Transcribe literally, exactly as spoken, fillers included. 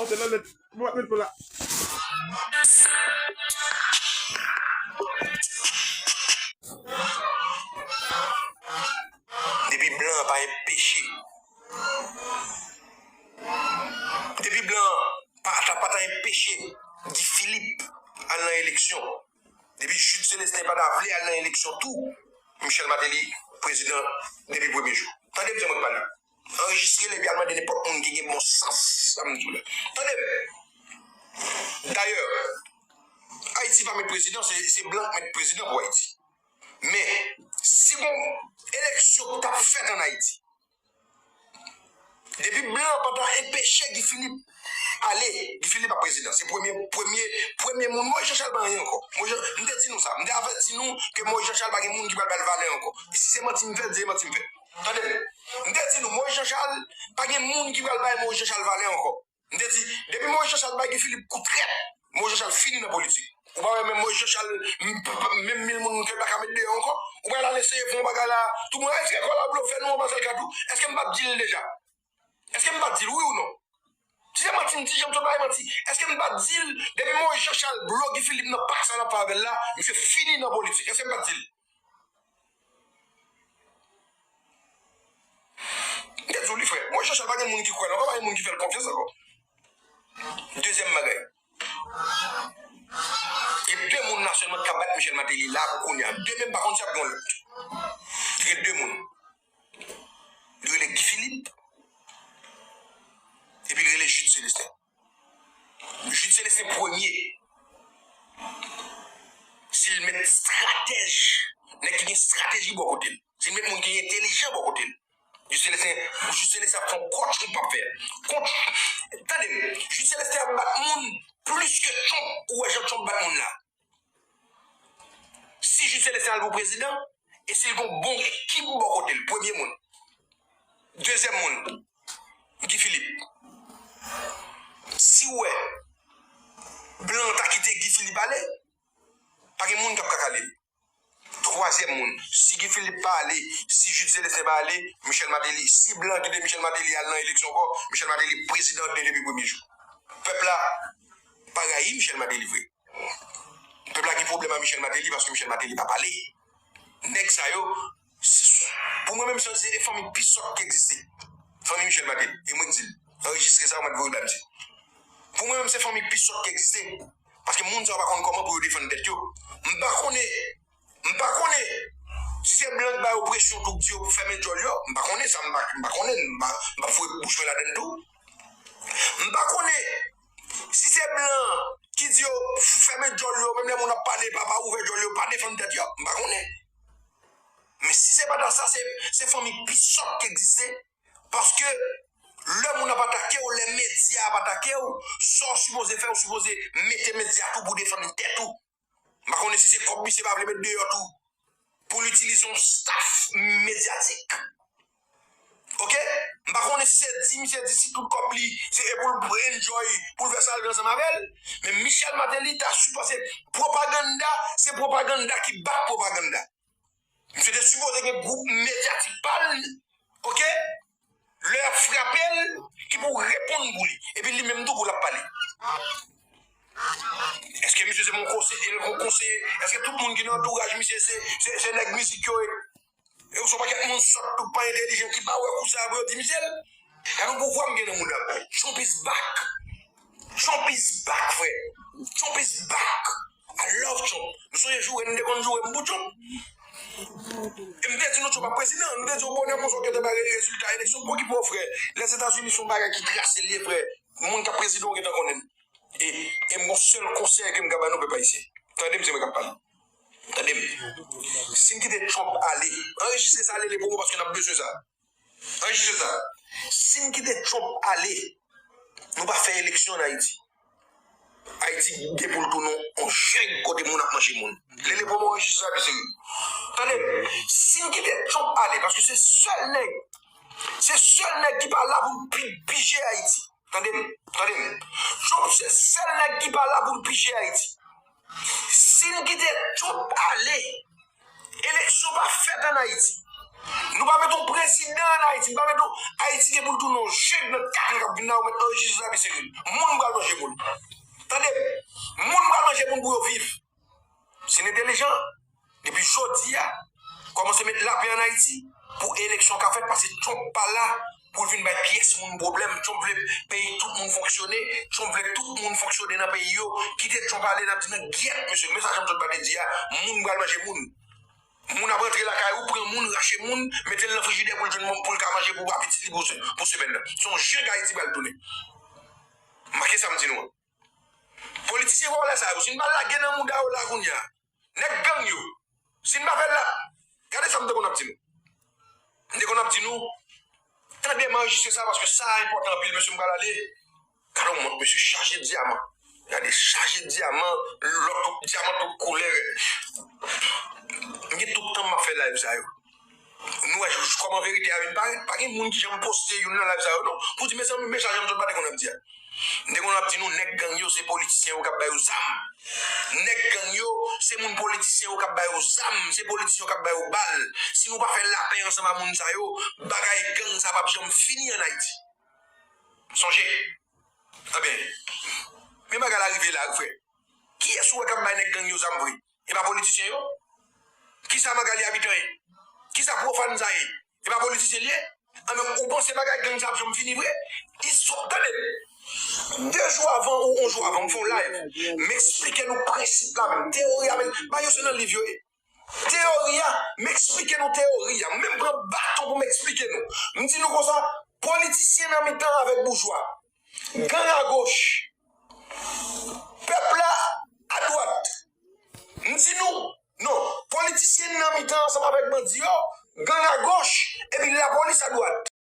Se nan nèt. Bon, met pou la. Depi blan an pa enpeche. Depi blan an pa ta, pa ta enpeche Guy Philippe al nan eleksyon. Depi Jude Célestin pa ta vle al nan eleksyon tou, Michel Martelly prezidan depi premye jou. Tande byen mwen k pale. Anrejistre l epi al mande nenpòt moun ki gen bon sans sa m di w la. Tande m. Dayè, Ayiti pa met prezidan, se, se blan k met prezidan pou Ayiti. Men, si gon eleksyon k t ap fèt ann Ayiti, depi blan an pa ta enpeche Guy Philippe ale, Guy Philippe ap prezidan. Se premye, premye, premye moun. Moïse Jean Charles pa anyen ankò. Moïse Jean, m te di nou sa. M te avèti nou ke Moïse Jean Charles pa gen moun ki pral ba l valè ankò. Si se manti m fè, di se manti m fè. Tande m. M te di nou, Moïse Jean Charles, pa gen moun ki pral bay Moïse Jean Charles valè ankò. M te di, depi Moïse Jean Charles bay Guy Philippe kou trèt, Moïse Jean Charles fini nan politik. Ou pa wè menm Moïse Jean Charles, m, p, p, menm mil moun ke l pa ka met deyò ankò, ou pral al eseye fè yon bagay la, tout moun, "Ay, se kòlab l ap fè nou anba sèl kat ou." Èske m pa t di l deja? Èske m pa t di l, wi ou non? Si se manti m di, jan m sot bay manti, èske m pa t di l, depi Moïse Jean Charles blo Guy Philippe nan pak sa l ap fè avè l la, misye fini nan politik? Èske m pa t di l? M te di w li, frè. Moïse Jean Charles pa gen moun ki kwè l ankò, pa gen moun ki fè l konfyans ankò. Dezyèm bagay. Gen de moun la sèlman k ap bat Michel Martelly la pou kounye a. Demen m pa konn si ap gen yon lòt. Gen de moun. Li rele Guy Philippe. Epi li rele Jude Célestin. Jude Célestin premye. Si l met estratèj, nèg ki gen estrateji bò kote l. Si l met moun ki entelijan bò kote l. Jude Célestin, Jude Célestin ap fè yon kòch li p ap fè. Kont, tande m, Jude Célestin ap bat moun plis ke Trump, ou wè jan Trump bat moun la. Si Jude Célestin al pou prezidan, e si l gon bon ekip bò kote l, premye moun. Dezyèm moun, Guy Philippe. Si w wè blan an ta kite Guy Philippe ale, pa gen moun k ap ka kale l. Twazyèm moun, si Guy Philippe pa ale, si Jude Célestin pa ale, Michel Martelly, si blan kite Michel Martelly al nan eleksyon ankò, Michel Martelly prezidan depi premye jou. Pèp la pa rayi Michel Martelly vre. Pèp la gen pwoblèm ak Michel Martelly paske Michel Martelly pa pale. Nèg sa yo, pou mwen menm, se, se fanmi pi sòt ki egziste. Fanmi Michel Martelly. E mwen k di l. Anrejistre sa, ou mèt voye l ba misye. Pou mwen menm, se fanmi pi sòt ki egziste. Paske moun sa yo pa konn kòman pou yo defann tèt yo. M pa konnen, m pa konnen si se blan k ba yo presyon tou k di yo pou fèmen djòl yo. M pa konnen sa, m pa, m pa konnen, m pa, m pa foure bouch mwen ladann tou. M pa konnen si se blan ki di yo fèmen djòl yo, menm lè moun ap pale, pa, pa ouvè djòl yo, pa defann tèt yo, m pa konnen. Men si se pa ta sa, se, se fanmi pi sòt ki egziste. Paske lè moun ap atake w, lè medya ap atake w, sa w sipoze fè, w sipoze mete medya tou pou defann tèt ou. M pa konnen si se kòb misye pa vle met deyò tou, pou l itilize yon staff medyatik. Oke? M pa konnen si se di misye di si tout kòb li, se e pou l enjoy, pou l fè sa l vle ansanm avè l. Men Michel Martelly ta sipoze, pwopaganda, se pwopaganda ki bat pwopaganda. Misye te sipoze gen gwoup medyatik pa l, oke? Lè y ap frape l, ki pou reponn pou li. Epi li menm tou pou l ap pale. Èske misye se yon konseye, yon konseye? Èske tout moun ki nan antouraj misye se, se, se nèg mizik yo ye? E yo se yon pakèt moun sòt tou pa entèlijan ki pa wè kou sa a pou yo di misye l. Gade yon pouvwa m gen nan mouda m. Trump is back. Trump is back, frè. Trump is back. I love Trump. Nou sonje joure nou te konn joure m pou Trump? E m te di nou Trump ap prezidan. Nou te di w bonè konsa w gentan ba rezilta eleksyon. Pou ki pou w, frè? Lèzetazini se yon bagay ki trase l ye, frè. Moun k ap prezidan w gentan konnen l. E, e m gon sèl konsèy ke m ka ba nou, pèp ayisyen. Tande m, se mwen k ap pale. Tande m. Si n kite Trump ale, anrejistre sa, rele pou mwen, paske n ap bezwen sa. Anrejistre sa. Si n kite Trump ale, nou pa fè eleksyon ann Ayiti. Ayiti gen pou l tounen yon jeng kote moun ap manje moun. Rele pou mwen, anrejistre sa, mesye. Tande m. Si n kite Trump ale, paske se sèl nèg, se sèl nèg ki pa la pou l pi-, pije Ayiti. Tande m, tande m. Trump se sèl nèg ki pa la pou l pije Ayiti. Si n kite Trump ale, eleksyon pa fèt ann Ayiti. Nou pa met yon prezidan ann Ayiti, nou pa met yon Ayiti gen pou l tounen yon jeng nan kat an k ap vin la, yo met anrejistre sa, misye moun pral manje moun. Tande m, moun pral manje moun pou yo viv. Si n entelijan, depi jodi a, kòmanse met lapè ann Ayiti pou eleksyon ka fèt, paske Trump pa la pou l vin bay pyès moun pwoblèm. Trump vle peyi tout moun fonksyone, Trump vle tout moun fonksyone nan peyi yo. Kite Trump ale, n ap di nan gyèt, mesye, men sa Jean Claude Bade di a, moun pral manje moun. Moun ap rantre lakay ou, pran moun, rache moun, mete l nan frijidè pou l jwenn moun, pou l ka manje pou apitit li pou, pou semèn nan. Se yon jeng Ayiti pral tounen. Make sa m di nou an. Politisyen vòlè sa yo, si n pa lage nan mouda yo la kounye a, nèg gang yo, si n pa fè la, gade sa m te konn ap di nou. M te konn ap di nou, tande m anrejistre sa paske sa enpòtan anpil, mesye, m pral ale. Gade yon mont, mesye, chaje dyaman. Gade, chaje dyaman, lòt dyaman tout koulè. M gen tout tan m ap fè live sa yo. Nou wè kòman verite a vin parèt. Pa gen moun ki janm poste youn nan live sa yo, non. Pou di, mezanmi, men sa Jean Claude Bade konn ap di a. M te konn ap di nou, nèg gang yo, se politisyen yo k ap ba yo zam. Nèg gang yo, se moun politisyen yo k ap ba yo zam. Se politisyen yo k ap ba yo bal. Si nou pa fè lapè ansanm a moun sa yo, bagay gang sa p ap janm fini ann Ayiti. Sonje. Ebyen, men bagay la rive la, wi, frè. Kiyès ou wè k ap bay nèg gang yo zam vre? E pa politisyen yo? Kisa Magalie Habitant ye? Kisa Profane sa ye? E pa politisyen li ye? Anben, ou panse bagay gang sa ap janm fini vre? Istwa, tande. De jou avan ou yon jou avan, m fè yon live. M eksplike nou prensip la menm. Teyori a menm. Bagay yo se nan liv yo ye. Teyori a, m eksplike nou teyori a. M menm pran baton pou m eksplike nou. M di nou konsa, politisyen nan mitan avèk boujwa. Gang a goch. Pèp la a dwat. M di nou, non, politisyen nan mitan ansanm avèk bandi yo, gang a goch, epi lapolis a dwat.